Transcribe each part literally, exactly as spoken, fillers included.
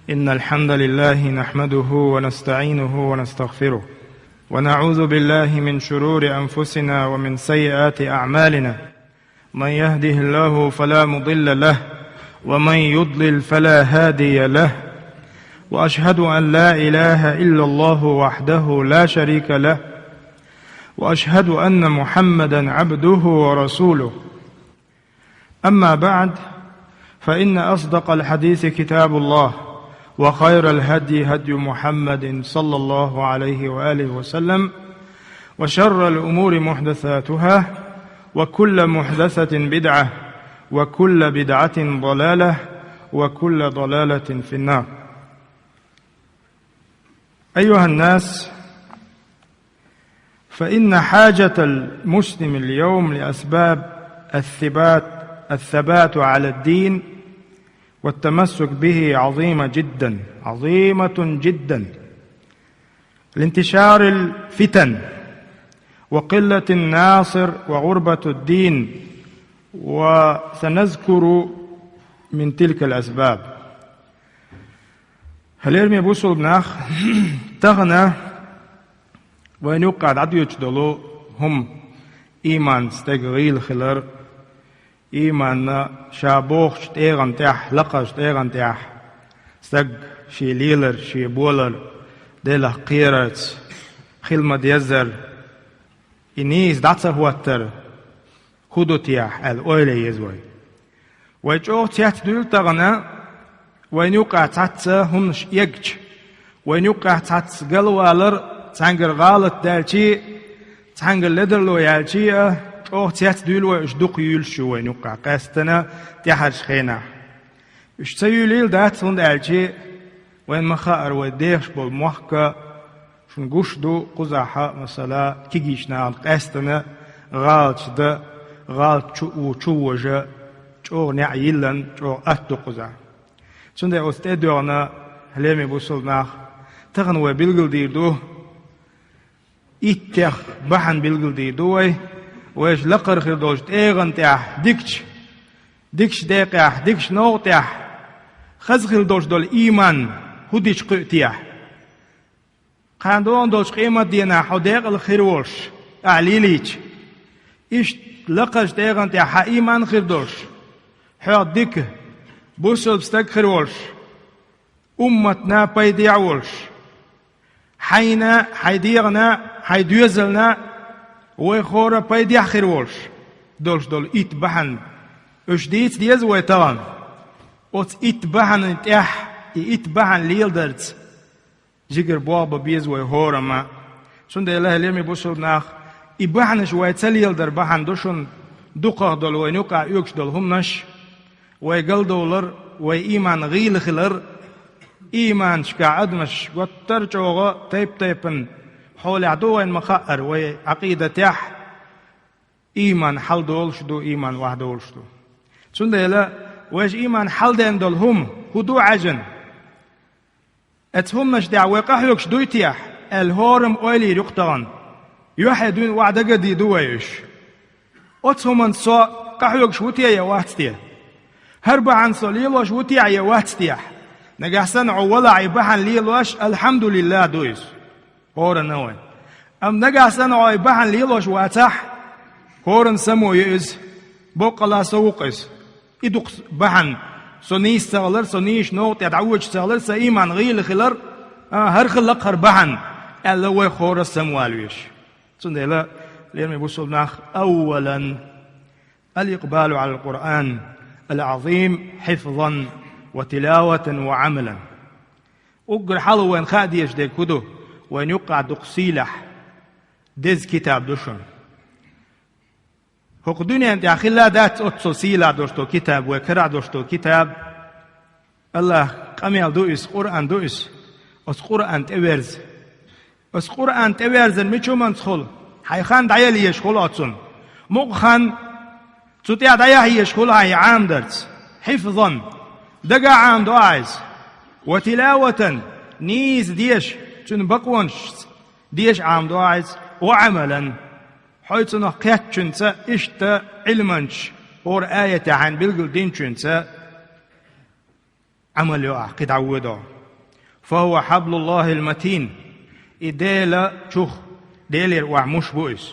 إن الحمد لله نحمده ونستعينه ونستغفره، ونعوذ بالله من شرور أنفسنا ومن سيئات أعمالنا. من يهده الله فلا مضل له، ومن يضلل فلا هادي له. وأشهد أن لا إله إلا الله وحده لا شريك له، وأشهد أن محمدا عبده ورسوله. أما بعد، فإن أصدق الحديث كتاب الله، وخير الهدي هدي محمد صلى الله عليه وآله وسلم، وشر الأمور محدثاتها، وكل محدثة بدعة، وكل بدعة ضلالة، وكل ضلالة في النار. أيها الناس، فإن حاجة المسلم اليوم لأسباب الثبات، الثبات على الدين والتمسك به عظيمة جدا، عظيمة جدا، لانتشار الفتن وقلة الناصر وغربة الدين، وسنذكر من تلك الأسباب. Хьалерме бусулба нах, тахана вайн юккъа дӀадоьдуш долу хӀума, ийман стеган гӀийла хилар, ийманна ша бохучу тӀегӀан тӀехь, лакхарчу тӀегӀан тӀехь стаг шен лелар, шен болар, Делах кхерарца хила ма-деззара, и нийса дӀа ца хӀоттар хӀун ду техьа аьлла, ойла е еза вай. Вай чӀогӀа цецдуьйла тахана, вайна юккъехь цхьацца хӀуманаш эгча, вайна юккъехь цхьацца галвалар, цхьаьнгара гӀалат даьлчий, цхьаьнгара ледарло яьлчий а, чӀогӀа цецдуьйла вай, уьш дукха юьйлуш ю вайна юккъехь, къаьстина тӀаьхьарчу хенахь. Уьш ца юьйлийла дац, хӀунда аьлча вайна ма-хаъара, вай дехаш болу мохк а, шуна гуш ду, кхузахь, масала, кегийчу нахана къаьстина гӀалаташ дан, гӀалат чу, чу вожа, чӀогӀа неӀ йиллина, чӀогӀа атта ду кхузахь. Цундела оцу тӀе а доьгӀна, хьалерме бусулба нах, тахана вай билгалдийр ду, иттех бахьана билгалдийр ду вай, вайша лакхара хир долчу тӀегӀан тӀехь дикачу, дикачу декъехь, дикачу новкъа тӀехь хаза хир долуш долу ийман хӀун дича кхуьу техьа. Кхана догӀун долчу къематдийнахь хьо декъала хир волуш ахьа лелийча, иштта лакхарчу тӀегӀан тӀехь хьан ийман хир долуш, хьох дика, бусалба стаг хир волуш, умматна пайдехь а волуш, хьайна, хьайн дегӀана, хьайн доьзална, вай хӀора пайдехь хир волуш долуш долу итт бахьана. Уьш дийца деза вай тахана. Оцу итт бахьанан тӀехь, и итт бахьана леладарца жигара болх бан беза вай хӀорамма. Цундела, хьалерме бусалба нах, и бахьанаш вай ца леладар бахьана ду шуна дукхах долу вайна юкъа оьгуш долу хӀуманаш, вай галдовлар, вай ийман гӀийла хилар, ийманашкахь адамаш готтар а чӀогӀа тайп-тайпана хьолехь ду вайна ма-хаъара, вай Ӏакъидатехь ийман хьалдолуш ду, ийман охьадолуш ду. Цундела вайша ийман хьалден долу хӀума хӀун ду Ӏаьжжина? Оцу хӀуманаш тӀехь вай къахьоьгуш дуй техьа аьлла, хӀорамма ойла йийр ю-кх тахана. Юьхье дуьйна охьадагадийр ду вай уьш. Оцу хӀуманца со къахьоьгуш ву те я вац те? ХӀара бахьана со лелош ву те я вац те? Нагахь санна хьо валахь и бахьана лелош, алхьамдулиллахӀ ду иза. ХӀоранна вайн. Амма нагахь санна хьо и бахьана лелош вацахь, хӀоранна само ю иза, боккъала со ву-кх иза. И ду-кх бахьана, со нийса ца хилар, со нийса новкъа тӀе дӀавоьдуш ца хилар, сан ийман гӀийла хилар, а, хӀара хила-кх хӀара бахьана, аьлла, вай хӀора самавала веза. Цундела, хьалерме бусалба нах, أولا الإقبال على القرآن العظيم حفظا وتلاوة وعملا. Уггар хьалха вайна хаа дезаш дерг хӀун ду? Вайна юккъехь дукха сийлахь деза китаб ду шуна. ХӀокху дуьнен тӀехь хилла дац оццул сийлахь долуш долу китаб, вай карахь долуш долу китаб. АллахӀан къамел ду иза, Къуръан ду иза. Оцу Къуръан тӀеверза. Оцу Къуръан тӀеверзар мича хӀуманца хуьлу? Хьайн хан дӀаяла езаш хуьлу оцунна. Мукъа хан цу тӀехь дӀаяхьа езаш хуьлу хьайн Ӏамадарца. Хьифзан, дагахь Ӏамадо ахьа иза. Ва тилаватан, нийса деша, цуьнан бакъонашца деша Ӏамадо ахьа иза. Ва Ӏамалан, хьо цунах кхеттачуьнца, иштта Ӏилманчаша хӀора аятехь хьайна билгалдинчуьнца Ӏамал йо ахьа, кхидӀа а водо. فهو حبل الله المتين. И Дела чух, Делера охьа муш бу иза.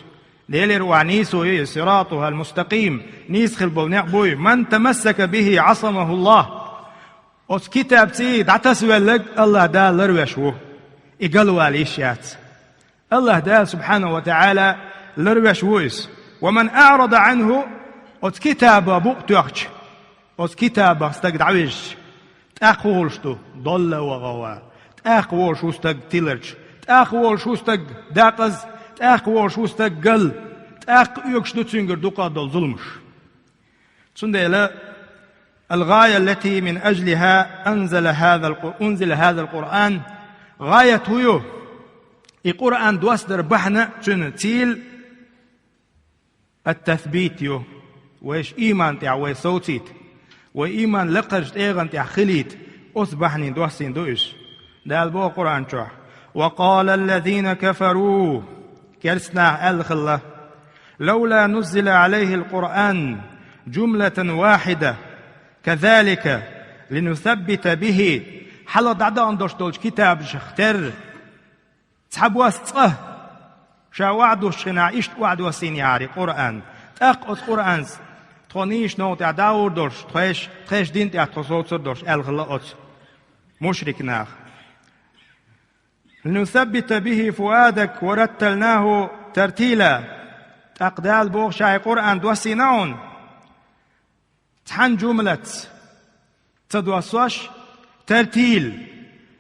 Делера охьа нийсо ю иза, صراطه المستقيم, нийса хила болу некъ бу и. من تمسك به عصمه الله. Оцу китабций дӀатасавелларг АллахӀ Дала ларвеш ву. И галвала йиш яц. АллахӀ Дала, субхьанаху ва таӀала, ларвеш ву иза. ومن أعرض عنه, оцу китаба букъ тоьхча, оцу китабах стаг дӀавижча, тӀаккха хӀун хуьлуш ду? ضل وغوى. ТӀаккха волуш ву стаг тиларчу, тӀаккха волуш ву стаг декъаза, тӀаккха волуш ву стаг галла, тӀаккха оьгуш ду цуьнгара дукха долу зуламаш. Цундела الغاية التي من أجلها أنزل هذا الق-، أنزل هذا القرآن, гӀаят хӀун ю? И Къуръан доссадар бахьана, цуьнан цийла التثبيت ю, вайша ийман тӀехь вай совцийта, вай ийман лакхарчу тӀегӀан тӀехь хилийта, оцу бахьанийн доссийна ду иза. Дала боху Къуръан чохь: وقال الذين كفروا, керста наха аьлла хилла: لولا نزل عليه القرآن جملة واحدة كذلك لنثبت به, хьалха дӀадахана долуш долчу китабашах терра цхьа бос цкъа, ша охьадоссучу хенахь иштта охьадоссийна яхьара и Къуръан. ТӀаккха оцу Къуръанца тхо нийсачу новкъа тӀехь дӀагӀур долуш, тхоьш, тхешан дин тӀехь тхо совцур долуш аьлла хилла оцу мушрик наха. لنثبت به فؤادك ورتلناه ترتيلا. ТӀаккха Дала боху, ша и Къуръан доссийна хьуна цхьана жумлаца ца доссош, тартил,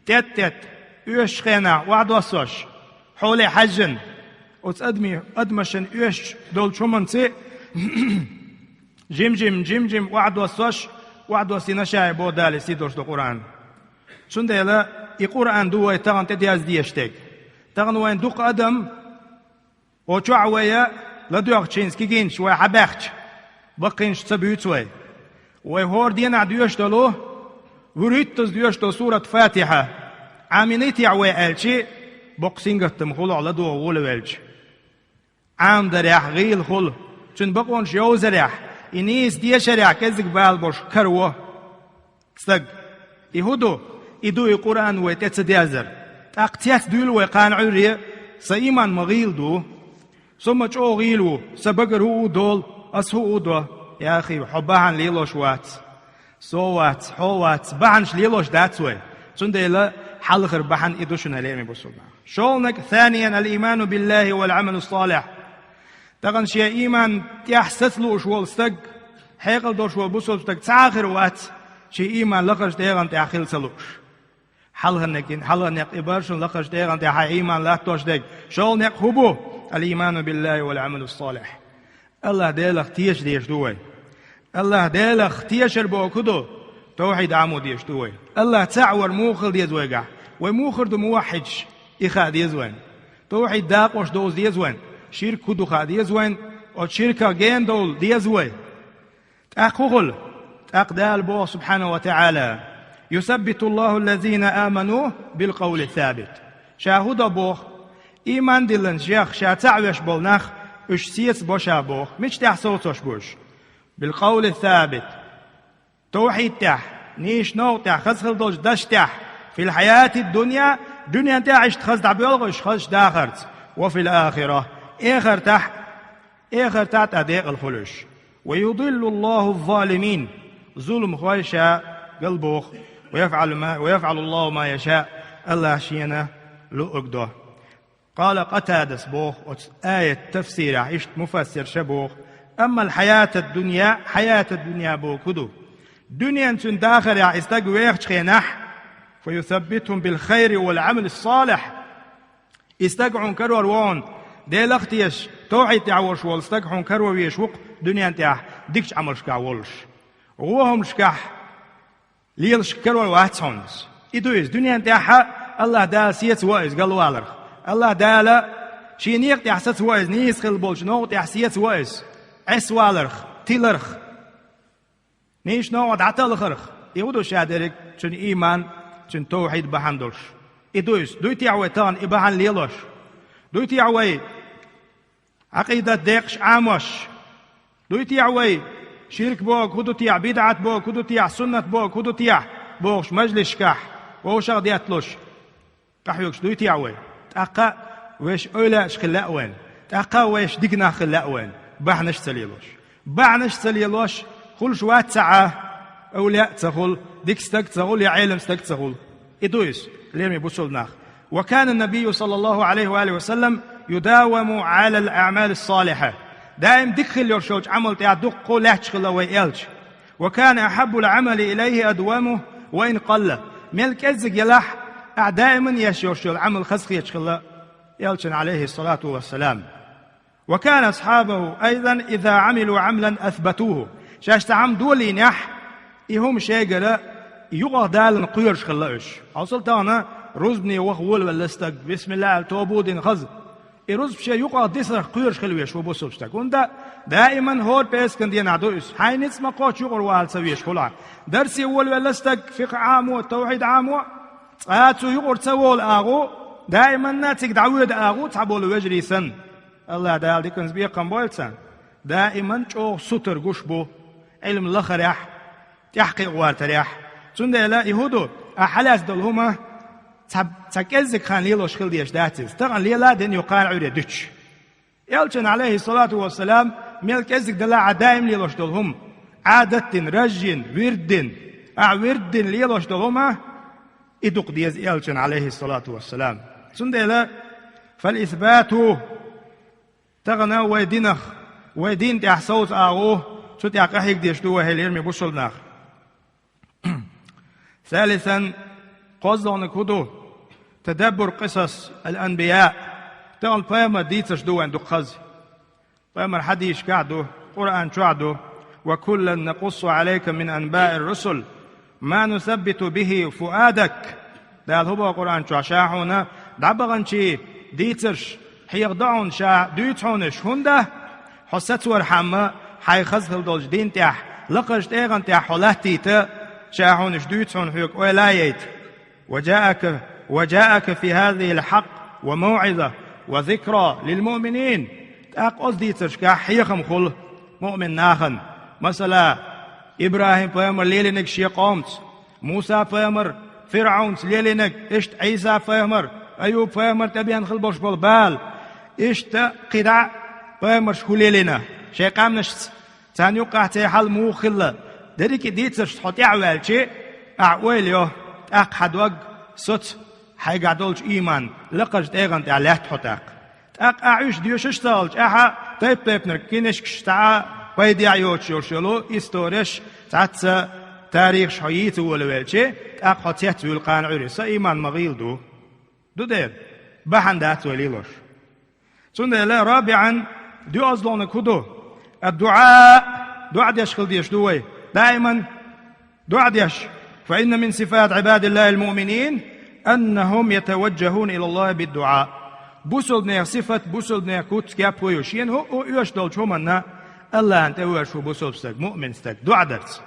тӀет-тӀет, оьшучу хенахь охьадоссош, хьоле хьаьжжина, оцу адамийн, адамашна оьшуш долчу хӀуманца жим-жим, жим-жим охьадоссош, охьадоссийна ша и боху Дала, и сий долуш долу Къуръан. Цундела и Къуръан ду вай тахана тӀедерза дезаш дерг. Тахана вайн дукха адам, о чохь вай ладоьгӀучу хӀинца кегийнаш вай хьабаьхча, баккхийнаш ца буьйцу вай. Вай хӀора денахь доьшуш долу, вуьрхӀиттаза доьшуш долу сурат Фатихьа Ӏаминайтехь вай аьлчи, боккха сингаттам хуьлу ладогӀа волавелча. Ӏамадарехь гӀийла хуьлу, цуьнан бакъонаш йовзарехь, и нийса дешарехь кӀезиг бала болуш караво стаг. И хӀун ду? И ду и Къуръан вай тӀе ца дерзар. ТӀаккха цец дуьйлу вай кхана Ӏуьйре, сан ийман ма гӀийла ду. Со ма чӀогӀа гӀийла ву, сан багара хӀуъу долу, ас хӀуъу до. Яхи, хьо бахьана лелош вац. Со вац, хьо вац, бахьанаш лелош дац вай. Цундела хьалхара бахьана и ду шуна, лераме бусулба нах. ШолгӀаниг, ثانيا الإيمان بالله والعمل الصالح. Тахана шен ийман тӀехь саца лууш волу стаг, хьекъал долуш волу бусулба стаг цхьа а хир вац, шен ийман лакхарчу дегӀан тӀехь хила ца лууш. Хьалхарниг, хьалхарниг и бара шуна лакхарчу дегӀан тӀехь хьайн ийман латтош дерг. ШолгӀаниг хӀун бу? الإيمان بالله والعمل الصالح. АллахӀ Делах теша дезаш ду вай. АллахӀ Делах тешар боху хӀун ду? Тавхьид Ӏамо дезаш ду вай. АллахӀ цхьаъ вар муха хила деза вайгахь? Вай муха хир ду муваххьидаш? И хаа деза вайн. Тавхьид дакъош довза деза вайн. Ширк хӀун ду хаа деза вайн. Оцу ширках гена довла деза вай. ТӀаккха хӀун хуьлу? ТӀаккха Дала боху, субхьанаху ва таӀала: يثبت الله الذين آمنوا بالقول الثابت. Ша хӀун до боху? Ийман диллина шех ша цхьаъ веш болу нах, уьш сецабо ша боху. Мича тӀехь совцош бу уьш? بالقول الثابت. Тавхьид тӀехь, нийсачу новкъа тӀехь, хаза хила долчу дашна тӀехь, في الحياة الدنيا, дуьнен тӀехь иштта хаза дӀабоьлху уьш хазачу дахарца, وفي الآخرة, эхартахь, эхартахь тӀе декъала хуьлу уьш. ويضل الله الظالمين, зуламхой ша галбоху, ويفعل ما، ويفعل الله ما يشاء, АллахӀа Шена луъург до. Къала Къатадас боху, оцу аят тафсирехь иштта муфассирша боху: أما الحياة الدنيا, хьаятад дунья боху хӀун ду? Дуьненан цуьнан дахарехь и стаг вехачу хенахь, فيثبتهم بالخير والعمل الصالح. И стаг хьуна карор ву хьуна, Делах а тешаш, тавхьид тӀехь волуш волу стаг хьуна карор везаш ву-кх дуьнен тӀехь дикачу Ӏамалшкахь волуш. ГӀо хӀумнашкахь лелаш карор вац хьуна иза. И ду иза, дуьнен тӀехь а АллахӀ Дала сецаво иза галваларх. АллахӀ Дала шен некъа тӀехь сацаво иза, нийса хила болчу новкъа тӀехь сецаво иза Ӏесаваларх, тиларх. Нийсачу новкъа дӀаталхарх. И хӀун ду ша дерриг? Цуьнан ийман, цуьнан тавхьид бахьана долуш. И ду иза. Дуй техьа вай тахана и бахьана лелош? Дуй техьа вай Ӏакъидат декъаш Ӏамош? Дуй техьа вай ширк боху хӀун ду техьа, бидӀат боху хӀун ду техьа, суннат боху хӀун ду техьа бохуш мажлисашкахь? вовшах детталуш къахьоьгуш дуй те вай? ТӀаккха вайша эвлаяаш хила лаьа вайна, тӀаккха вайша дика нах хила лаьа вайна, бахьанаш ца лелош. Бахьанаш ца лелош, хуьлуш вац цхьа а, эвлаяъ а ца хуьлу, дика стаг а ца хуьлу, я Ӏелам стаг а ца хуьлу. И ду иза, лераме бусалба нах. وكان النبي صلى الله عليه وآله وسلم يداوم على الأعمال الصالحة. Даим дика хила йолуш йолчу Ӏамал тӀехь дуккха лаьтташ хилла вай элча. وكان أحب العمل إليه أدومه وإن قل. Мел кӀеззиг елахь а, ахь даиман еш йолуш йолу Ӏамал хазахеташ хилла элчана, عليه الصلاة والسلام. وكان أصحابه أيضا إذا عملوا عملا أثبتوه. Шаьш цхьа Ӏамал долийнехь, и хӀума шайгара юкъах даларна кхоьруш хилла уьш. Хьовсал, тахана рузбане ваха волавелла стаг, бисмиллахӀ аьлла, тоба дина хаза. И рузба шен юкъах дисарх кхоьруш хила везаш ву бусалба стаг. ХӀунда даиман хӀора пӀераскан денахь ду иза. Хьайн ницкъ ма кхоччу юкъара вала ца везаш хуьлахь. Дарсе волавелла стаг, фикъхӀ Ӏамо, тавхьид Ӏамо, цкъа а цу юкъара ца волу агӀо, даиманна цига дӀавоьду агӀо цхьаболу вежарий санна. АллахӀ Дала диканца бекхам бойла царна. Даиман чӀогӀа сутара гуш бу Ӏилма лахарехь, тӀаьхьакхиа гӀортарехь. Цундела и хӀун ду, ахь хьалаьцна долу хӀума цхьа, цхьа кӀеззиг хан лелош хила дезаш дац иза. Тахана лела а дина ю кхана Ӏуьйре дуьтуш. Элчана, عليه الصلاة والسلام, мел кӀеззиг далахь а даим лелош долу хӀума, Ӏадат дина, раж йина, вирд дина, ахь вирд дина лелош долу хӀума, и дукха деза элчана, عليه الصلاة والسلام. Цундела, فالإثبات, тахана вай динах, вай дин тӀехь совца агӀо, цу тӀехь къахьега дезаш ду вай, хӀай лераме бусалба нах. ثالثا, кхозлагӀниг хӀун ду? تدبر قصص الأنبياء. Тахана пайхамар дийцарш ду вайн дукха хаза. Пайхамар хьадисашкахь а ду, Къуръан чохь а ду: وكلا نقص عليك من أنباء الرسل ما نثبت به فؤادك. Дала хӀун боху Къуръан чохь? Ша хьуна дӀабаханчийн дийцарш хьеха до хьуна, ша дуьйцу хьуна уьш. ХӀунда? Хьо сацорхьама, хьайн хаза хила долчу дин тӀехь, лакхарчу тӀегӀан тӀехь хьо латтийта, ша хьуна уьш дуьйцу хьуна, хьоьга ойла а яйта. وجاءك، وجاءك في هذه الحق وموعظة وذكرى للمؤمنين. ТӀаккха оцу дийцаршкахь хьехам хуьлу муъмин нахана. Масала, ИбрахӀим-пайхамар лелийнарг шен къомца, Муса-пайхамар ФирӀавнца лелийнарг, иштта Ӏийса-пайхамар, Аюб-пайхамар тӀебеана хила болуш болу бала, иштта кхидӀа а пайхамарш хӀун лелийна шайн къаьмнашца, царна юккъехь церан хьал муха хилла. Дерриг и дийцаршца хьо тӀаьхьаваьлча, ахь ойла йо, тӀаккха хьан дог соцу, хьайгахь долчу ийман лакхарчу тӀегӀан тӀехь лаьтта хьо тӀаккха. ТӀаккха ахь уьш доьшуш а ца хилча, ахьа тайп-тайпанарг кинишкаш, цхьа а пайдехь йоцуш йолуш йолу истореш, цхьацца тарихаш хьо йийца волавелча, тӀаккха хьо цецвуьйлу кхана Ӏуьйре, сан ийман ма гӀийла ду. Ду дера, бахьана дац вай лелош. Цундела, рабиӀан, доьазлониг хӀун ду? Ад-дуӀа, доӀа деш хила дезаш ду вай. Даиман доӀа деш. فإن من صفات عباد الله المؤمنين أنهم يتوجهون إلى الله بالدعاء. Бусалбанех сифат, бусалбанех куц кеп хӀун ю? Шена хӀуъу оьшуш долчу хӀуманна АллахӀна тӀевоьжуш ву бусалба стаг, муъмин стаг, доӀа дарца.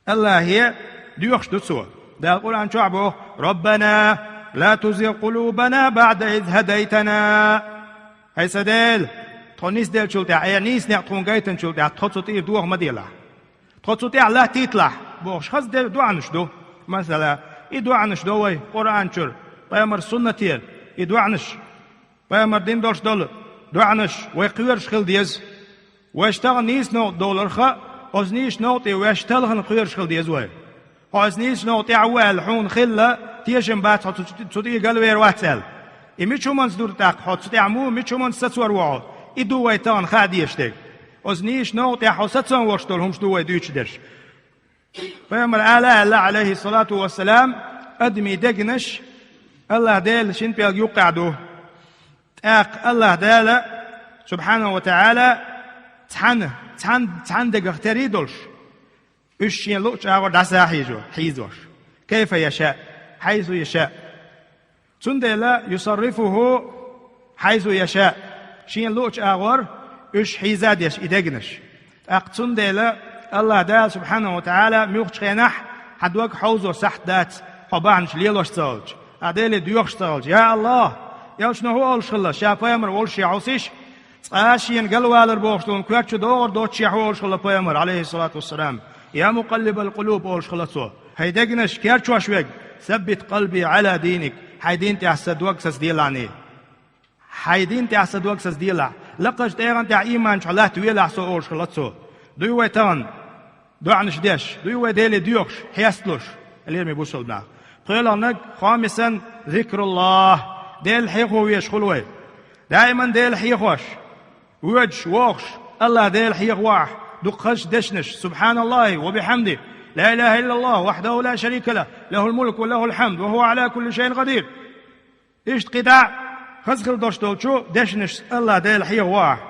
АллахӀе доьхуш ду цо. Дала Къуръан чохь боху: ربنا لا تزغ قلوبنا بعد إذ هديتنا. ХӀай сан Дела, тхо нисделчул тӀаьхьа, э, нийса некъ тхуна гайтинчул тӀаьхьа тхо цу тӀера доха ма делахь. Тхо цу тӀехь латтийталахь, бохуш хаза де-, доӀанаш ду. Масала, и доӀанаш до вай Къуръан чуьра, пайхамар суннатера, и доӀанаш, пайхамар дина долуш долу доӀанаш вай кхоьруш хила деза. Вайша тахана нийса новкъа довларх а, оцу нийса новкъа тӀе ваьш талхана кхоьруш хила деза вай. Хьо оцу нийса новкъа тӀехь ву аьлла хьуна хилла тешам бац, хьо цу, цу тӀе галвер вац аьлла. И мича хӀуманца ду тӀаккха хьо, цу тӀехь муха, мича хӀуманца сацор ву хьо? И ду вай тахана хаа дезаш дерг. Оцу нийса новкъа тӀехь хьо сацорна волуш долу хӀумаш ду вай дуьйцуш дерш. Пайхамар ала аьлла, Ӏалайхиссалату вассалам, адамийн дегнаш АллахӀ Делан шина пӀелг юккъехь ду. ТӀаккха АллахӀ Дала, субхьанаху ва тагӀала, цхьана, цхьана, цхьана дегах терий долуш, уьш шен луъучу агӀор дӀаса а хьийзо-, хьийзош. Кайфа яша, хьайсу яша. Цундела юсаррифуху хьайсу яша, шен луъучу агӀор уьш хьийза а деш и дегнаш. ТӀаккха цундела АллахӀ Дала, субхьанаху ва тагӀала, муьлххачу хенахь хьан дог хьовзо сахьт дац, хьо бахьанаш лелош ца хилча, ахь Деле доьхуш ца хилча: «Я АллахӀ, элчано хӀун олуш хилла, ша пайхамар волуш ше хьовсийша, цкъа а шена галвалар бохуш долу коьрта чу догӀур доцуш ше хьо олуш хилла пайхамар, Ӏалайхиссалату вассалам. Я мукъаллибал къулуб», олуш хилла цо. ХӀай дегнаш керчош верг, «Саббит къалби Ӏала диник», хьайн дин тӀехь сан дог сацаделахь. Хьайн дин тӀехь сан дог сацаделахь. Лакхарчу тӀегӀан тӀехь ийман чохь латтавелахь со, олуш хилла цо. Дуй вай тахана доӀанаш деш, дуй вай Деле доьхуш, хьесталуш, лераме бусалба нах. ПхоьалгӀаниг, хомисан, зикруллахӀ, Дела хьехо веш хуьлу вай. Даиман Дела хьехош, воьдуш, вохуш, АллахӀ Дела хьехавахь, дукха хазачу дешнаш: «СубхьаналлахӀи ва бихьамдихӀи, ла илахӀа иллаллахӀ, вахьдахӀу ла шарика лахӀ, лахӀул мулк ва лахӀул хьамд, ва хӀува Ӏала кулли шайин къадир». Иштта кхидӀа а хаза хила долуш долчу дешнашца АллахӀ Дела хьехавахь.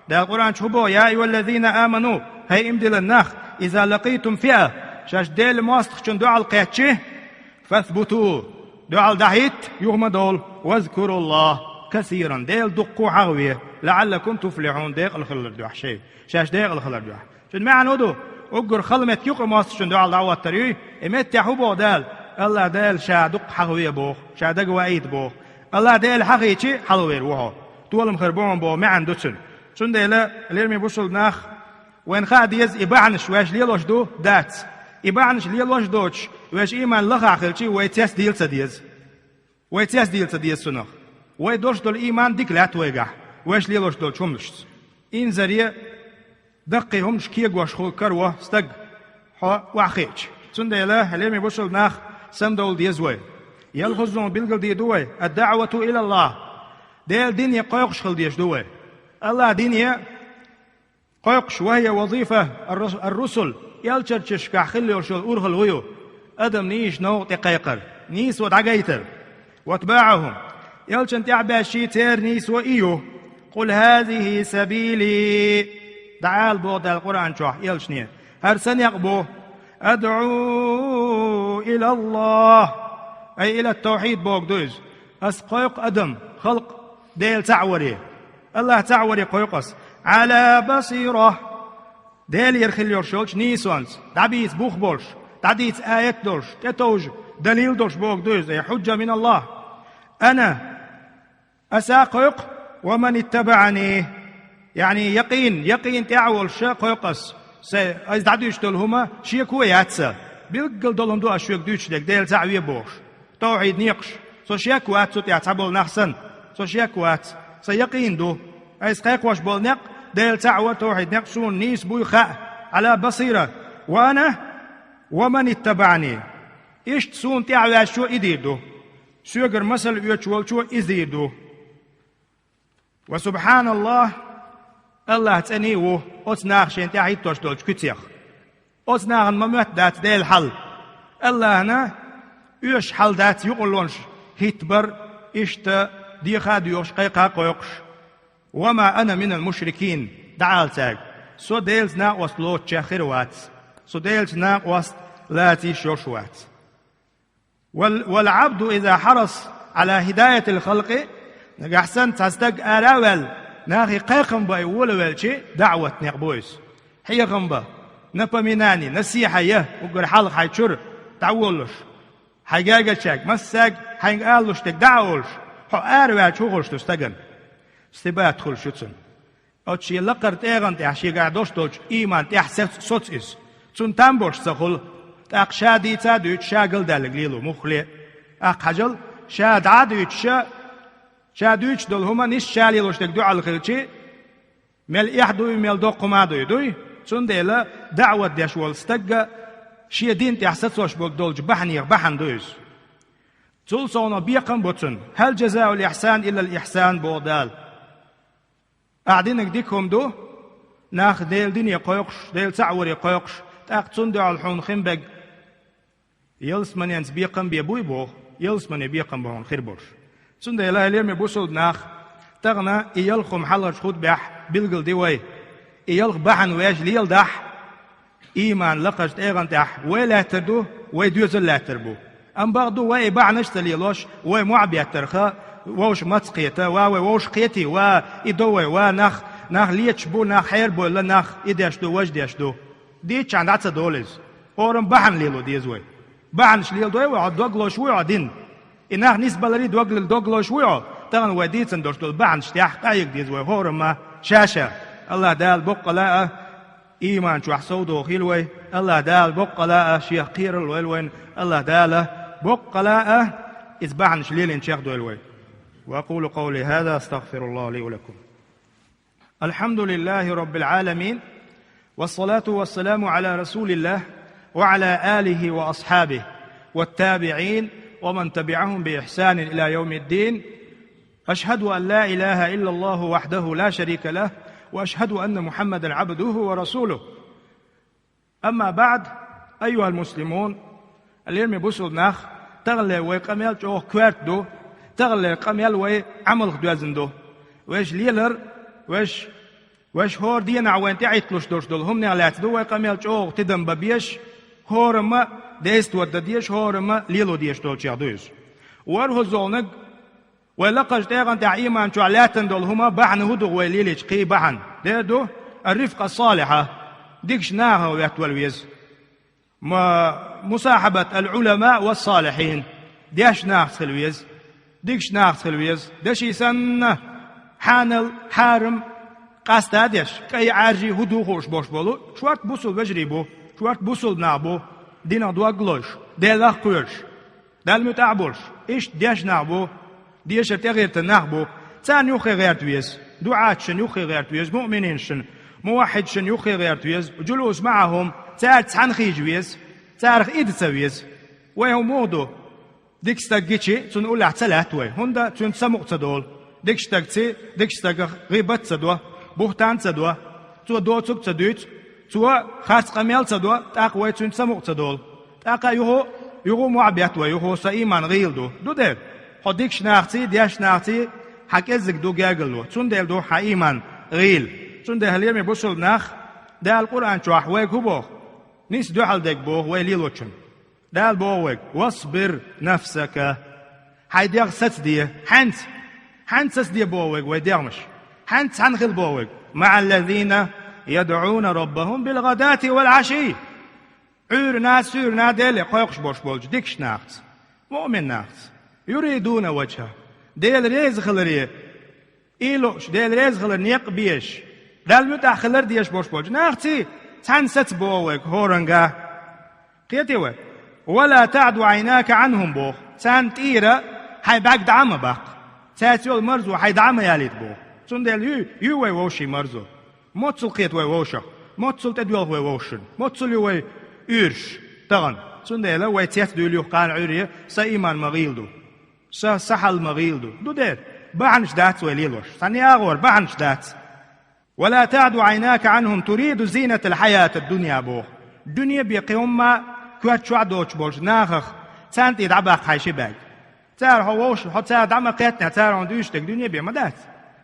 Дала Къуръан чу хӀун боху: «Я айюхӀаллазина аману», хӀай иман диллина нах, «иза лакъитум фиа», шаьш Делан мостагӀчун дуьхьал кхаьччи, «фасбуту», дуьхьал дӀахӀитта, юха ма довла, «вазкуруллахӀа касиран», Дела дуккха а хьахаве, «лаӀаллакум туфлихьун», декъала хилар дуьхьа шайн, шаьш декъала хилар дуьхьа. Цуьнан маьӀна хӀун ду? Уггар хала меттиг юкъа мостагӀчун дуьхьал дӀахӀоттар юй, и меттехь хӀун боху Дала? АллахӀ Дела ша дуккха хьахаве боху, ша дага ваийта боху. АллахӀ Дела хьахийчи, хьалхавер ву хьо. Толам хир бу хьуна боху маьӀна ду цуьнан. Цундела, лераме бусалба нах, вайна хаа деза, и бахьанаш ваьш лелош ду, дац. И бахьанаш лелош доцуш, ваьш ийман лахахь хилчи, вай цецдийла ца деза. Вай цецдийла ца деза цунах. Вай долуш долу ийман дика лаьтта вайгахь, ваьш лелош долчу хӀуманашца. Инзаре даккхий хӀуманаш кегош хила каро стаг, хьо охьахиъча. Цундела, лераме бусалба нах, самадовла деза вай. Ялхазза билгалдийр ду вай: «ад-даӀвату илаллахӀ». Делан дине кхойкхуш хила дезаш ду вай. АллахӀ дине кхойкхуш, «ва хӀия вазифату ар-русул», элчанашкахь хила йолуш йолу урхалла хӀун ю? Адаман нийсачу новкъа тӀе кхайкхар, нийсо дӀагайтар. «ВатбаӀахӀум», элчанна тӀаьхьабаьшший, церан нийсо и ю. «Къул хӀазихӀи сабили», дӀаала боху Дала Къуръан чохь элчане, хӀара сан некъ бу. «АдӀу илаллахӀ», ай, илат-тавхьид боху ду иза. Ас кхойкху адам, халкъ Дела цхьаъ варе, АллахӀ цхьаъ варе кхойкху ас. «Ӏала басира», Делера хила йолуш йолчу нийсонца, дӀабийца бух болуш, дӀадийца аят долуш, тӀетовжа далил долуш боху ду иза, ай, хьуджа миналлахӀ. Ана, аса кхойкху, «ва ман иттабаӀани», яъни якъин, якъин тӀехь а волуш кхойкху ас. Сайн, аса дӀадуьйцуш долу хӀума шеко яц сан. Билггал долу хӀума ду ас шуьга дуьйцуш дерг, Дела цхьаъ ве бохуш. Тавхьид некъаш. Со шек вац цу тӀехь цхьаболу нах санна. Со шек вац. Сан якъин ду. Айса кхайкхош болу некъ, Дела цхьаъ вар, тавхьид некъ, суна нийса буй хаьа, «Ӏала басира». «Ва ана ва ман иттабаӀани». Иштта суна тӀаьхьаваьшчо и дийр ду. Соьгара масал оьцуш волчо иза дийр ду. Ва субхьаналлахӀ, АллахӀ цӀена а ву оцу наха шена тӀаьхьахӀиттош долчу куьцех. Оцу нахана ма моьтту дац Делан хьал. АллахӀана оьшуш хьал дац юкъарлонаш хӀиттабар, иштта деха а доьхуш, кхайкха а кхойкхуш. «Ва ма ана минал мушрикин», дӀаала цаьрга: «Со Делаца накъост лоцучех хир вац. Со Делаца накъост лаца йиш йолуш вац». «Вал, вал Ӏабду иза хьарас Ӏала хӀидаятил халкъи», нагахь санна цхьа стаг ара а ваьлла, нахе кхайкхам бан и волавелчи, даӀват некъ бу иза. Хьехам бан, напоминание, насихьа ян, уггар хьалха хьайн чуьра дӀаволалуш, хьайн гергарчаьрга, массаьрга хьайга алалуш дерг дӀа а олуш, хьо ара ваьлча хӀун хуьлуш ду стагана? Стебат хуьлуш ю цунна. Оцу шен лакхара тӀегӀан тӀехь шегахь долуш долчу ийман тӀехь соц, соц иза. Цунна там болуш ца хуьлу. ТӀаккха ша дийца а дуьйцуш, ша галдаьлларг лело муххале а. ТӀаккха хьажал, ша дӀа а дуьйцуш, ша дуьйцуш долу хӀума нийса ша лелош дерг дуьхьал хилчи, мел эхь дуй, мел доккха хӀума а дуй, дуй? Цундела даӀват деш волу стагга шен дин тӀехь сацош болу долчу бахьанех бахьана ду иза. Цул совнаха бекхам а бу цунна: «Хьал жазаул ихьсан иллал ихьсан», боху Дала. Ахьа динарг дика хӀума ду, нах Делан дине кхойкхуш, Дела цхьаъ варе кхойкхуш, тӀаккха цунна дуьхьал хьуна хин берг ялсаманенца бекхам бен буй боху, ялсамане бекхам бан хьуна хир болуш. Цундела, хьоме бусалба нах, тахана и ялх хӀума хьалхарчу хутбехь билгалди вай. И ялх бахьана ваьш леладахь, ийман лакхарчу тӀегӀан тӀехь вай лаьттар ду, вай доьзал лаьттар бу. Амма бакъду, вай и бахьанаш а ца лелош, вай мохь беттарха, вовшах маца кхета, ва вай вовшах кхетий, ва и до вай, ва нах, нах леташ бу, нах хьерабевлла, нах и деш ду, важа деш ду. Дийцчахьана дӀа ца долу иза. ХӀораммо бахьана лело деза вай. Бахьанаш леладой вай, хьо дог лозуш вуй хьо дин. И нах нисбаларе дог, дог лозуш вуй хьо, тахана вай дийцина долуш долу бахьанаш тӀехь къахьега деза вай хӀораммо ша-ша. АллахӀ Дала боккъала а ийман чохь совдохийла вай, АллахӀ Дала боккъала а Шех кхералла войла вайна, АллахӀ Дала Боккъала а, иза бахьанаш лелийна чехдойла вай. وأقول قولي هذا أستغفر الله لي ولكم. الحمد لله رب العالمين، والصلاة والسلام على رسول الله وعلى آله وأصحابه والتابعين ومن تبعهم بإحسان إلى يوم الدين. أشهد أن لا إله إلا الله وحده لا شريك له، وأشهد أن محمدا عبده ورسوله. أما بعد، أيها المسلمون, лераме бусалба нах, таханлера вай къамел чӀогӀа коьрта ду, таханлера къамел вай Ӏамалх доьзна ду. Вайша лелар, вайша, вайша хӀора дийнахь вайна тӀехьитталуш долуш долу хӀуманех лаьцна ду вай къамел чӀогӀа тидам бан безаш, хӀорамма дейсто дан дезаш, хӀорамма лело дезаш долчех ду иза. ВорхӀаззалниг вай лакхарчу тӀегӀан тӀехь ийман чохь лаьттина долу хӀума бахьана хӀун ду вай лелийча кхин бахьана? Дера ду, الرفقة الصالحة, дикачу нахах хӀоттавала веза. Ма-, مصاحبة العلماء والصالحين, дешначу нахаца хила веза, дикачу нахаца хила веза, деши санна, хьанал, хьарам, къаста а деш, кӀай, Ӏаьржий хӀун ду хууш болуш болу, шорта бусалба вежарий бу, шорта бусалба нах бу, динах дог лозуш, Делах кхоьруш, Далла муьтӀахь а болуш, иштта дешна нах бу, дешар тӀегӀертан нах бу, царна юххе гӀерта веза, дуӀаташна юххе гӀерта веза, муъмининашна, муваххьидашна юххе гӀерта веза, جلوس معهم, цаьрца цхьаьна хила веза, царах ида ца веза. Вай хӀун муха ду? Дика стаг гичи, цунна уллехь ца лаьтта вай, хӀунда цуьнца самукъа ца долу. Дикачу стагций, дикачу стагах гӀийбат ца до, бухӀтан ца до, цо доцург ца дуьйцу, цо харц къамел ца до, тӀаккха вай цуьнца самукъа ца долу. ТӀаккха юха, юха мохь бетта вай, юха сан ийман гӀийла ду. Ду дера? Хьо дикачу нахаций, дешначу нахаций хьан кӀеззиг ду гергарло, цундела ду хьан ийман гӀийла. Цундела, лераме бусалба нах, Дала Къуръан чохь вайга хӀун боху? Нийса дуьхьал дерг боху вай лелочунна. Дала боху вайга: «واصبر نفسك». Хьайн дегӀ сацаде. Хьаьнца? Хьаьнца сацаде боху вайга вай дегӀмаш? Хьаьнца цхьаьна хила боху вайга? «مع الذين يدعون ربهم بالغداة والعشي». Ӏуьйранна, суьйранна Деле кхойкхуш болуш болчу дикачу нахаца, муъмин нахаца. «يريدون وجهه». Дела реза хиларе и лууш, Дела реза хилар некъ а безаш, Далла муьтӀахь хилар дезаш болуш болчу нахаций цхьаьна саца боху вайга хӀоранга. Кхетий вай? «ولا تعد عيناك عنهم», боху. Царна тӀера хьайн бӀаьрг дӀа а ма баккха. Цаьрца йолу марзо хьайн дӀа а ма ялийта боху. Цундела юй, юй вай вовшийн марзо. Моццул кхета вай вовшах. Моццул тӀедоьлху вай вовшашна. Моццул ю вай уьйраш тахана. Цундела вай цец дуьйла юха кхана Ӏуьйре, сан ийман ма гӀийла ду. Сан, сан хьал ма гӀийла ду. Ду дера? Бахьанаш дац вай лелош. Цхьана агӀор бахьанаш дац. «ولا تعد عيناك عنهم تريد زينة الحياة الدنيا», боху. Дуьне бен кхин хӀумма коьрта чохь доцуш болчу нахах царна тӀе дӀабаккха хьайн ши бӀаьрг. Цара хьо вовш-, хьо цара дӀа ма кхеттинехь, цара хьуна дуьйцуш дерг дуьне бен ма дац.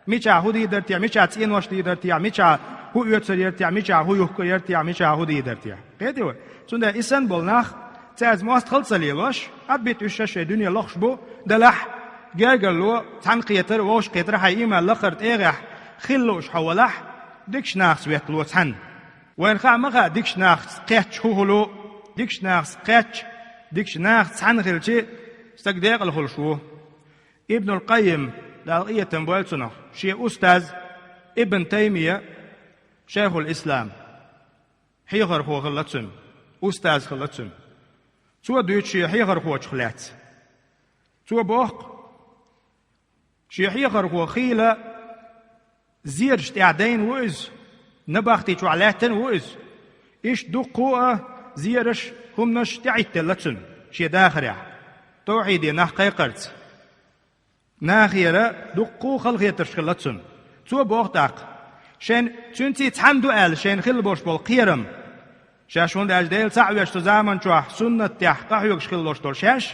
Мичахь хӀун дийр дара техь, мичахь цӀенош дийр дара техь, мичахь хӀун оьцур яра техь, мичахь хӀун юхкур яра техь, мичахь хӀун дийр дара техь. Кхетий вай? Цундела и санна болу нах, цаьрца мостагӀалла ца лелош, Ӏаббит уьш шаьш шайн дуьне лохуш бу, делахь, гергарло, цхьаьна кхетар, вовшах кхетар хьайн ийман лахара тӀегӀехь хила лууш хьо валахь, дикачу нахаца веттало цхьаьна. Вайна хаа ма хаьа дикачу нахаца кхетча хӀун хуьлу, дикачу нахаца кхетча, дикачу нахаца цхьаьна хилча, стаг декъала хуьлуш ву. Ибнул Къаййим, Дала къинхетам бойла цунах, шен устаз Ибн Таймия, Шайхул Ислам, хьехархо хилла цуьнан, устаз хилла цуьнан. Цо дуьйцу шен хьехархочух лаьцна. Цо боху, шен хьехархо хийла зераш тӀехь дайна ву иза, набахти чохь лаьттина ву иза. Иштта дуккха а зераш, хӀуманаш тӀеӀиттелла цуьнан шен дахарехь, тавхьиде нах кхайкхарца. Нахера дуккха а халахетарш хилла цуьнан. Цо боху тӀаккха, шайн, цуьнций цхьаьна ду аьлла шайна хилла болуш болу кхерам. Шаьш, хӀунда аьлча Дела цхьаъ веш цу заман чохь суннат тӀехь къахьоьгуш хилла луш долу шаьш,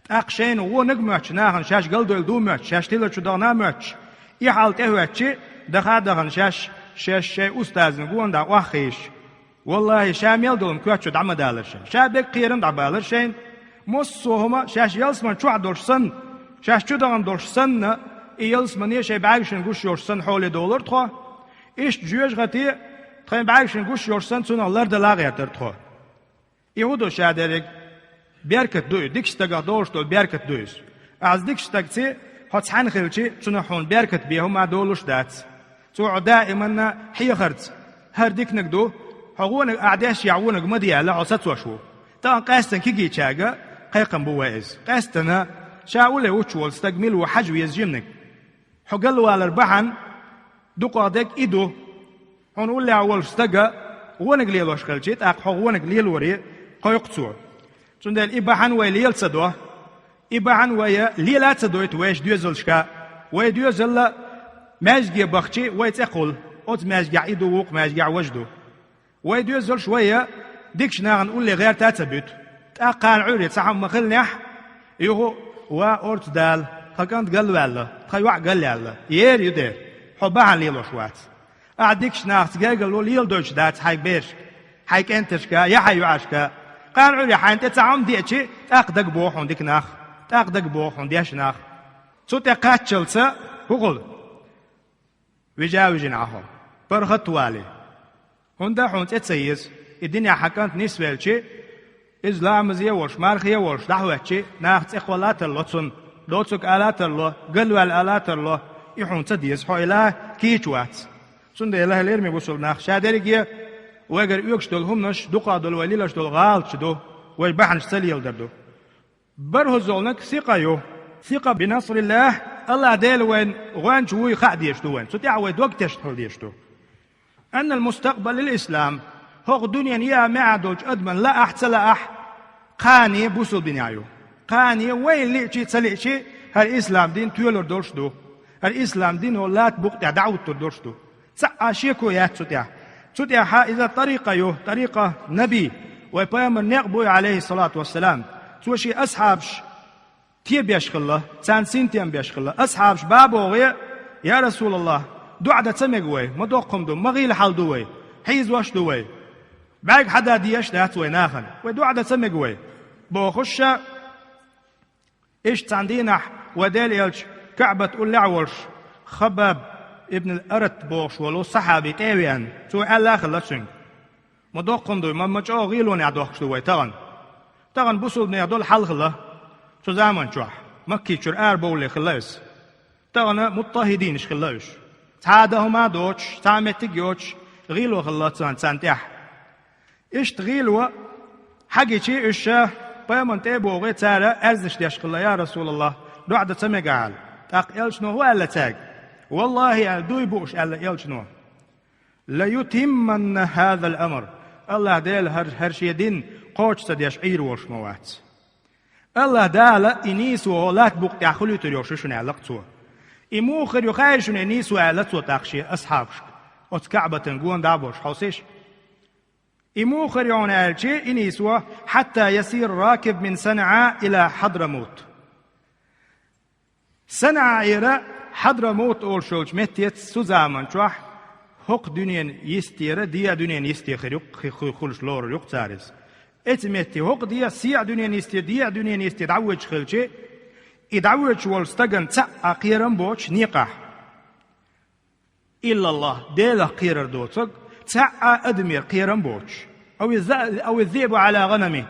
тӀаккха шайна вониг а моьттуш, нахана шаьш галдойла ду а моьттуш, шаьш тилар чу дахана а моьттуш, и хьал тӀехӀоьттича, даха а дахана шаьш, шаьш шайн устазна гонах дӀа охьахиъча, валлахӀи, ша мел долу-м коьрта чу дӀа ма далара шайна. Ша берриг кхерам дӀабалара шайна. Массо а хӀума шаьш ялсаман чохь долуш санна, шаьш чу дахана долуш санна, и ялсамане шайн бӀаьргашна гуш йолуш санна хьоле долура тхо. Иштта жоьжахате тхайн бӀаьргашна гуш йолуш санна, цунах лардала а гӀертара тхо. И хӀун ду ша дерриг? Беркат ду и, дикачу стагах долуш долу беркат ду иза. Ахьа дикачу стагций хьо цхьаьна хилча, цунах хьуна беркат бен хӀума долуш дац. Цо хьо даиманна хьехарца, хӀара диканиг ду, хьо вониг, ахьа дешшехь вониг ма де аьлла, хьо сацош ву. Тахана къаьстина кегийчаьрга Кхайкхам бу вай иза. Къаьстана, ша улле вучу волу стаг мила ву хьажа веза жиманиг. Хьо галвалар бахьана дукха дерг и ду. Хьуна уллехь волуш стага гӀонаг лелош хилчи, тӀаккха хьо гӀонаг лелоре кхойкху цо. Цундела и бахьана вай лела ца до. И бахьана вай лела а ца дойту вайша доьзалшка. Вай доьзалла маьжге бахчи, вай цӀе кхуллу. Оцу маьжгехь и ду, вукху маьжгехь важа ду. Вай доьзалш вай дикачу нахана улле гӀерта а ца буьту. ТӀаккха кхана Ӏуьйре цхьа хьамма хилнехь, юха ва орца дала, тхан кӀант галваьлла, тхан йоӀ галъяьлла, ера ю дера, хьо бахьана лелош вац. Ахьа дикачу нахаца гергарло леладойтуш дац хьайн берашка, хьайн кӀенташка я хьайн йоӀашка. Кхана Ӏуьйре хьайна тӀе цхьа хьамма деачи, тӀаккха дагабоху хьуна дика нах, тӀаккха дагабоху хьуна дешна нах. Цу тӀе кхаччалца хӀун хуьлу? Вижа а вижина Ӏа хьо, паргӀат а валий. ХӀунда хьуна цӀе ца еза, и динехь хьан кӀант нисвелчи, иза ламазе а волуш, мархе а волуш, дӀахӀоьттичи, наха цӀе кхолла а тарло цунна, доцург ала а тарло, галваьлла ала а тарло, и хьуна ца деза, хьо и ла кийча вац. Цундела, лераме бусулба нах, ша дерриге вайгара оьгуш долу хӀуманаш дукха долу вай лелош долу гӀалаташ ду, вай бахьанаш ца леладар ду. БархӀаззалниг сикъа ю. Сикъа бинасриллахь, АллахӀ Дела вайн гӀоьнча вуй хаа дезаш ду вайн. Цу тӀехь вай дог тешна хила дезаш ду. Аннал мустакъбал лил ислам, хӀокху дуьненан еа маьӀа долчу адаман лаахь а, ца лаахь а, кхане бусулба динехь ю. Кхане вай лиъчи а, ца лиъчи а, хӀара ислам дин тоьлур долуш ду. ХӀара ислам дин хӀокху лата букъа тӀехь дӀахӀуттур долуш ду. Цхьа а шеко яц цу тӀехь. Цу тӀехь иза тӀарикъа ю, тӀарикъа Наби, вай пайхамар некъ буй, Ӏалайхиссалату вассалам. Цо шен асхьабаш тебеш хилла, царна синтем беш хилла. Асхьабаш бабогӀе: «Я Расулаллах, доӀа дан ца мега вай, ма доккхум ду, ма гӀийла хьал ду вай, хьийзош ду вай. БӀаьрг хьадан дезаш дац вай нахана, вай доӀа дан ца мега вай», — бохуш ша. Иштта цхьана дийнахь вай Делан элча КаӀбат уллехь а волуш, Хаббаб ибн ал-Арат бохуш волу сахьаби тӀе а веана, цо аьлла а хилла цуьнга: «Ма доккхун дуй, ма, ма чӀогӀа гӀийлонехь дохкуш ду вай тахана. Тахана бусулбанех долу хьал хилла цу заман чохь, Макки чуьра арабовлале хилла иза. Тахана муттахӀидинаш хилла уьш. Цхьа а дан хӀума а доцуш, цхьа а меттиг а йоцуш, гӀийло хилла царна, царна тӀехь». Иштта гӀийло хьагичи, уьш ша пайхамарна тӀе а богӀий, цара аьрзнаш деш хилла: «Я Расулаллах, доӀа дан ца мега», — аьлла. ТӀаккха элчано хӀун аьлла цаьрга? «Валлахи, — аьлла, — дуй бууш», — аьлла элчано. «Ла ютимманна хӀазал амр». АллахӀ Дела хӀара, хӀара шен дин кхочуш ца деш Ӏийр волуш ма вац. АллахӀ Дала и нийсо хӀокху лата букъа тӀехь хуьлуьйтур йолуш ю шуна, аьлла-кх цо. И муха хир ю хаьий шуна и нийсо, аьлла цо тӀаккха шен асхьабашка, оцу КаӀбатан гонах дӀа а болуш, хьовсийша. И муха хир ю хьуна аьлчи, и нийсо: «Хьатта ясира ракиб мин СанӀа ила Хьадрамут». СанӀаера Хьадрамут олуш йолчу меттаца цу заман чохь хӀокху дуьненан йистера, деа дуьненан йисте хир ю-кх, хи-, хи-, хуьлуш лорур ю-кх цара иза. Эцу метте хӀокху деа, сиа дуьненан йисте, деа дуьненан йисте дӀавоьдуш хилчи, и дӀавоьдуш волу стагана цхьа а кхерам боцуш некъахь. Иллаллах, Делах кхерар доцург, цхьа а адамера кхерам боцуш. Ау иза-, ау иззиъбу Ӏала гӀанами.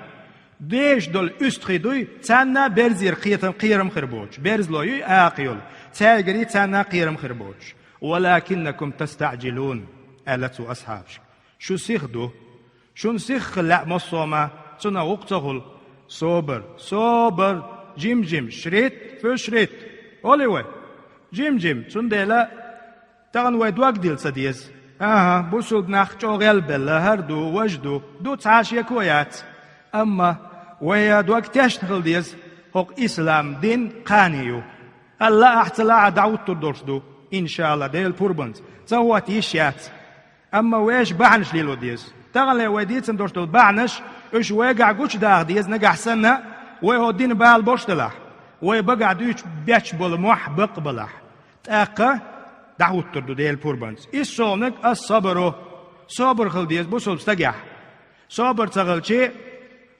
Дезаш долу уьстагӀий дуй, царна берзера кхетам, кхерам хир боцуш. Берзалой юй акха йолу, цаьргара царна кхерам хир боцуш. «Валакиннакум тастаӀжилун», — аьлла цо асхьабашка. «Шу сиха ду. Шуна сиха хила лаьа массо а ма, цунах вукху ца хуьлу. Собар, собар, жим-жим, шрит фю шрит. Олий вай? Жим-жим, цундела тахана вай дог дилла ца деза. АхӀа, бусулба нах чӀогӀа гӀелбелла, хӀара ду, важа ду, ду, цхьа а шеко яц. Амма вай дог тешна хила деза, хӀокху ислам дин кхане ю. АллахӀ, ахь ца лахь а, дӀахӀуттур долуш ду, иншаАллахӀ, Делан пурбанца. Ца хӀотта йиш яц. Амма вешан бахьанаш лело деза. Таханле вай дийцина долуш долу бахьанаш, уьш вайгахь гучудаха деза, нагахь санна, вай хӀокху динан бала болуш делахь, вай багахь дуьйцуш бетташ болу мохь бакъ балахь. ТӀаккха дӀахӀуттур ду Делан пурбанца. ИссолгӀаниг ас-сабру, собар хила деза бусулба стагехь. Собар ца хилчи,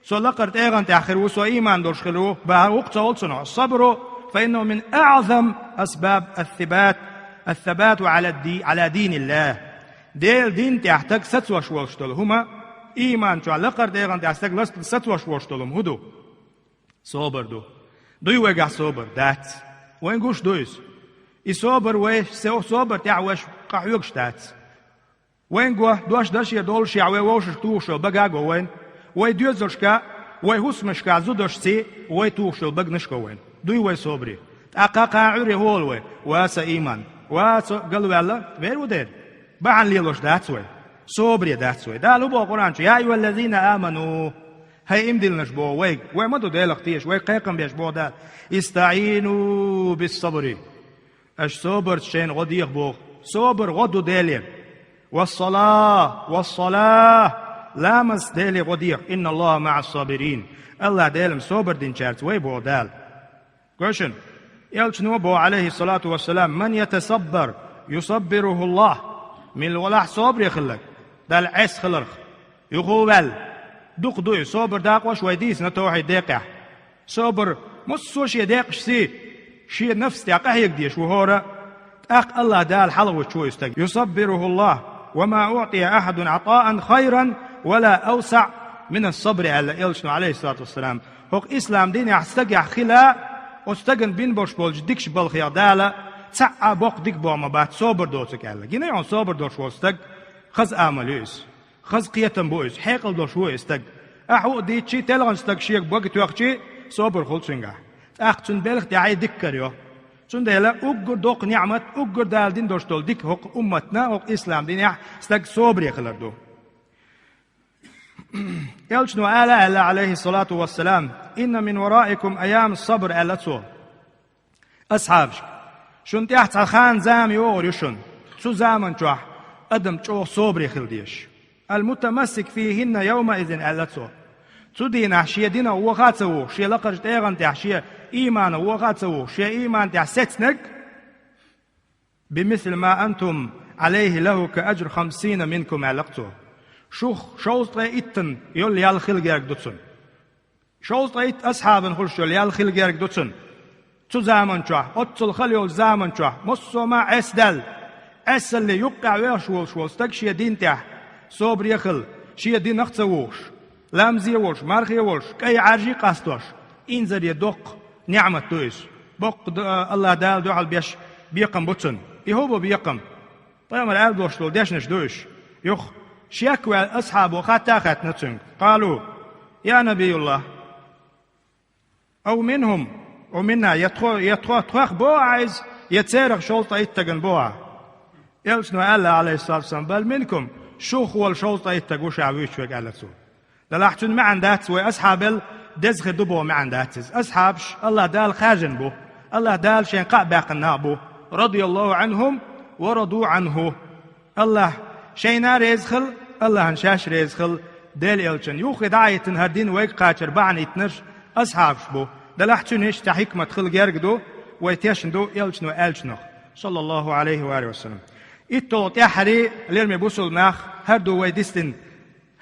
со лакхара тӀегӀан тӀехь хир ву, со ийман долуш хир ву, бахьа вукху ца олу цунах. Ас-сабру, фа иннаху мин аӀзам асбаб ас-сабат, ас-сабату Ӏала ди-, Ӏала диниллах. Делан дин тӀехь стаг сацош волуш долу хӀума, ийман чохь лакхара тӀегӀан тӀехь стаг лас-, сацош волуш долу хӀума хӀун ду? Собар ду. Дуй вайгахь собар? Дац. Вайн гуш ду иза? И собар вай, со-, собар тӀехь вайш къахьоьгуш дац. Вайн го, дош дашера доллушехь, вай вовшашка тухуш йолу бага а го вайн. Вай доьзалшка Вай хӀусамашкахь зудашций, вай тухуш йолу баганашкахь вайна. Дуй вай собаре. ТӀаккха кхана Ӏуьйре хӀола вай. Ва сан ийман. Ва со галваьлла, вер ву дера. Бахьана лелош дац вай. Собаре дац вай. Дала хӀун боху Къуръан чу: «Я айюхаллазина аману». ХӀай иман диллинарш боху вайга. Вай ма ду Делах теша, вайга кхайкхам беш боху Дала: «Истаину биссабри». Аша собарца шайна гӀо деха боху. Собар гӀо ду Деле. «Вассала, вассала». Ламазца Деле гӀо деха. «Инна Аллаха маӀас сабирин». Аллах Дела-м собар динчаьрца вай боху Дала. Гой шуна, элчано боху, Ӏалайхиссалату вассалам: «Ман ятасаббар, юсаббирухуллах». Мила валахь собаре хилларг, Далла Ӏеса хиларх, юха ваьлла. Дукха ду и собар дакъош вай дийцина тавхьид декъехь. Собар, массо а шен декъашций, шен нафс тӀехь къахьега дезаш ву хӀора, тӀаккха Аллах Дала хьалхавуьтуш ву и стаг. «Юсаббирухуллах, ва ма уӀтия ахьадун Ӏатаан хайран ва ла авсаӀ минас сабри», аьлла элчано, Ӏалайхиссалату вассалам. ХӀокху ислам динехь стагехь хила, оцу стагана бина болуш болчу дикачу балхех Дала цхьа а боккха дика бохам бац собар доцург аьлла. Гина хьуна собар долуш волу стаг, хаза амал ю иза. Хаза кхетам бу иза, хьекъал долуш ву и стаг. Ахьа хӀуъа дийцчий, телханчу стага шега бага тоьхчий, собар хуьлу цуьнгахь. ТӀаккха цуьнан белхан тӀехь дика кара йо. Цундела уггар доккха ниӀмат, уггар Дала дина долуш долу дика хӀокху умматна, хӀокху ислам динехь стаг собаре хилар ду. Элчано ала аьлла, Ӏалайхиссалату вассалам: «Инна мин вараикум айям сабр», аьлла цо. Асхьабашка, шуна тӀехь цхьа хан зама йогӀур ю шуна. Цу заман чохь адам чӀогӀа собаре хила дезаш. «Ал-мутамассик фихинна явмаизин», аьлла цо. Цу дийнахь шен динах ваха а ца вухуш, шен лакхарчу тӀегӀан тӀехь шен ийманах ваха а ца вухуш, шен ийман тӀехь сецнарг, «бимисли ма антум Ӏалайхи лаху ка аджри хамсина минкум», аьлла цо. Шух шовзткъе иттан йолу ял хила герга ду цунна. Шовзткъе итт асхьабан хуьлуш йолу ял хила герга ду цунна. Цу заман чохь, оццул хала йолчу заман чохь, массо а ма Ӏеса даьлла, Ӏесалле юккъехь вехаш волуш волу стаг шен дин тӀехь собаре а хилла, шен динах а ца вухуш, ламазе а волуш, мархе а волуш, кӀайн Ӏаьржий а къастош, инзаре доккха ниӀмат ду иза. Боккха д-, Аллах Дала дуьхьал беш бекхам бу цунна. И хӀун бу бекхам? Пайхамар аьлла долуш долу дешнаш ду уьш. Юха, шек ваьлла асхьабо хатта а хаьттина цуьнга. Къалу: «Я Набиюллах, ау минхум, ау минна, я тхо, я тхо, тхох боху ахь иза, я церах шовзткъе иттаган боху ахь?» Элчано аьлла, Ӏалайхиссалату вассалам: «Бал минкум, шух волу шовзткъе иттаг ву ша вуьйцуш верг», аьлла цо. Делахь цуьнан маьӀна дац, вай асхьабел деза хир ду боху маьӀна дац иза. Асхьабаш Аллах Дала хаьржина бу. Аллах Дала шайн кхаъ баьккхина нах бу. Радияллаху Ӏанхум ва раду Ӏанху. Аллах шайна а реза хила, Аллахьан шаьш реза хила, Делан элчан юххе дӀа а хӀиттина, хӀара дин вайга кхачар бахьана хӀиттинарш асхьабаш бу. Делахь цуьнан иштта хьикмат хила герга ду, вай тешна ду элчано аьллачунах, саллаллаху Ӏалайхи ва алихи ва саллам. ИтталгӀа тӀаьххьарий, лераме бусулба нах, хӀара ду вай дисдина.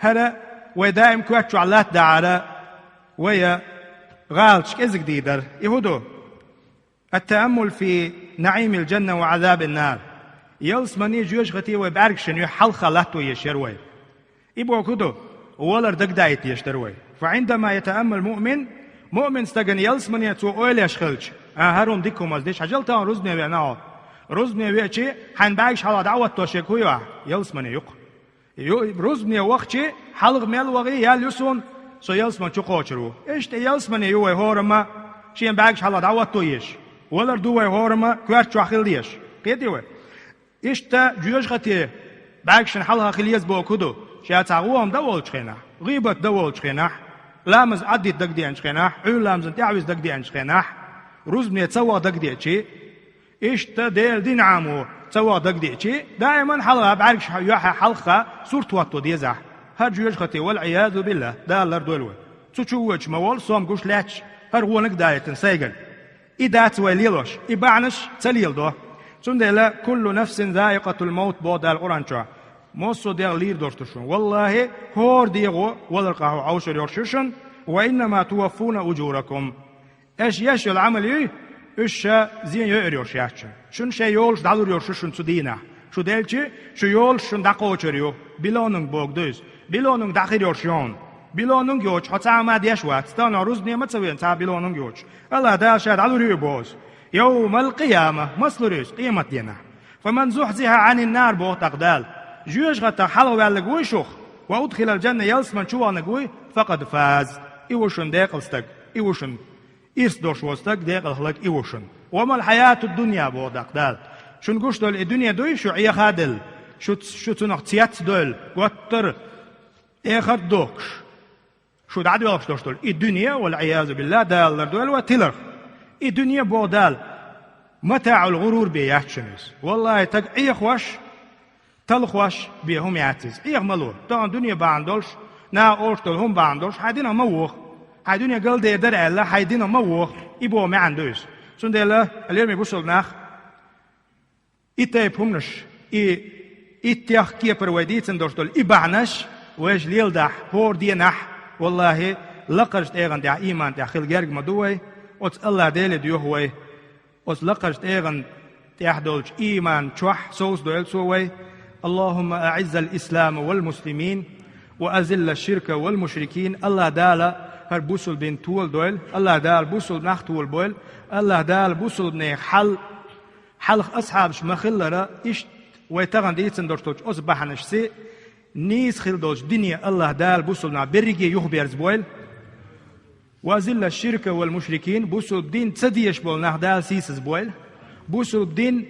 ХӀара вай даим коьрта чохь латтадахьара, вай гӀалаташ кӀезиг дийр дара. И хӀун ду? Ат-тааммул фи наӀимил жанна ва Ӏазабин нар. Ялсамани, жоьжахати вай бӀаьргашна юьхь хьалха латто езаш яра вай. И бохург хӀун ду? Валар дагадаийта езаш дара вай. Фа Ӏиндама ятааммал муъмин, муъмин стагана ялсамане цо ойла еш хилча, а, хӀара хӀума дика хӀума ас деш хьажал, тахана рузбане веана хьо. Рузбане веачи, хьайн бӀаьргаш хьалха дӀа а хӀоттош ерг хӀун ю ахь? Ялсамане ю-кх. Ю-, рузбане вахчи, хьалха мел вахий, ял ю суна, со ялсамани чу кхочур ву. Иштта ялсамани ю вай хӀорамма, шен бӀаьргаш хьалха дӀа а хӀотто езаш. Валар ду вай хӀорамма, коьрта чохь хила дезаш. Кхетий вай? Иштта жоьжахати бӀаьргашна хьалха хила еза бохург хӀун ду? Ша цхьа гӀо-м дан волчу хенахь, гӀийбат дан волчу хенахь, ламаз Ӏаддита дагадеанчу хенахь, Ӏуьйра ламазна тӀаьхьависа дагадеанчу хенахь, рузбане ца ваха дагадеачи, иштта Делан дин Ӏамо ца ваха дагадеачи, даиман хьалха бӀаьргаш юьхь хьалха сурт хӀотто деза ахь. ХӀара жоьжахати, вал-Ӏиязу биллахӀ, Дала лардойла вай. Цу чу воьдуш ма волу, со-м гуш лаьтташ, хӀара вониг а даийтина сайгара. И дац вай лелош, и бахьанаш ца леладо. Цундела: «Куллу нафсин заикъатул мавт», боху Дала Къуръан чохь. Массо а дегӀ лийр долуш ду шуна. ВаллахӀи, хӀора дегӀо валар къахьо Ӏовшур йолуш ю шуна. «Ва иннама туваффуна уджуракум». Аша еш йолу Ӏамал юй, уьш ша зен йойур йолуш яц шуна. Шуна шайн йолуш дӀалур йолуш ю шуна цу дийнахь. Шу делчи, шу йолуш шуна дӀакхочур ю. Белонунг бохург ду иза. Белонунг дӀахир йолуш ю хьуна. Белонунг йоцуш хьо цхьа а ма деш вац. Тахана рузбане ма ца веана цхьа а белонунг йоцуш. Аллах Дала ша дӀалур ю боху иза. Йовмал къияма, маса лур ю иза, къематденахь. «Фаман зухьзихьа Ӏанин нар», боху тӀаккха Дала. Жоьжахатах хьалха ваьлларг вуй шух, «ва удхилал жанна», ялсамани чу вахнарг вуй, «факъад фаз». И ву шун декъала стаг, и ву шун ирс долуш волу стаг, декъала хиларг и ву шун. «Ва мал хьаятуд дунья», боху дакъа Дала. Шуна гуш долу и дуьне дуй, шу Ӏеха а делла, шу, шу цунах цец а доьлла, готтара эхарт а дохкуш, шу дӀадоьлхуш долуш долу и дуьне, вал Ӏиязу биллахӀ, Дала лардойла вай тиларх. И дуьне, боху Дала, «матаӀул гӀурур» бен яц шуна иза. ВаллахӀи, стаг Ӏехош, талхош бен хӀума яц иза. Ӏеха ма ло. Тахана дуьне бахьана долуш, наха олуш долу хӀума бахьана долуш, хьайн динах ма воху. Хьайн дуьне галдер дара аьлла, хьайн динах ма воху. И боху маьӀна ду иза. Цундела, лераме бусалба нах, и тайпа хӀуманаш, и иттех кепара вай дийцина долуш долу и бахьанаш вайша леладахь, хӀора денахь, валлахӀи, лакхарчу тӀегӀан тӀехь, ийман тӀехь хила герга ма ду вай, оцу АллахӀ Деле доьху вай. Оцу лакхарчу тӀегӀан тӀехь долчу ийман чохь совцадойла Цо вай. «АллахӀумма аӀиззал ислама вал муслимин, ва азиллаш ширка вал мушрикин». АллахӀ Дала хӀара бусалба дин толадойла, АллахӀ Дала бусалба нах толабойла, АллахӀ Дала бусалбанийн хьал, хьалха асхьабаш ма-хиллара, иштта вай тахана дийцина долуш долчу оцу бахьанашца нийса хила долчу дине АллахӀ Дала бусалба нах берриге юхаберзабойла. «Ва азиллаш ширка вал мушрикин», бусалба дин ца дезаш болу нах Дала сийсазбойла. Бусалба дин,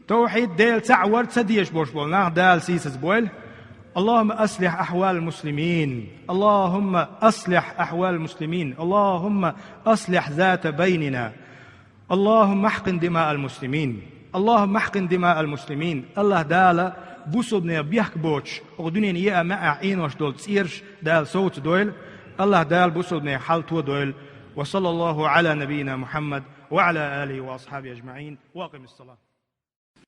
тавхьид, Дела цхьаъ вар ца дезаш болуш болу нах Дала сийсазбойла. «АллахӀумма аслихь ахьвалал муслимин. АллахӀумма аслихь ахьвалал муслимин. АллахӀумма аслихь зата байнина. АллахӀумма ахькъин димаал муслимин. АллахӀумма ахькъин димаал муслимин». АллахӀ Дала бусалбанех бехк боцуш, оха дуьненан еа маьӀӀехь Ӏенош долу цӀераш Дала совцадойла. АллахӀ Дала бусалбанех хьал тодойла. Ва саллаллахӀу Ӏала набийина Мухьаммад ва Ӏала алихӀи ва асхьабихӀи ажмаӀин. Ва акъимиссалат.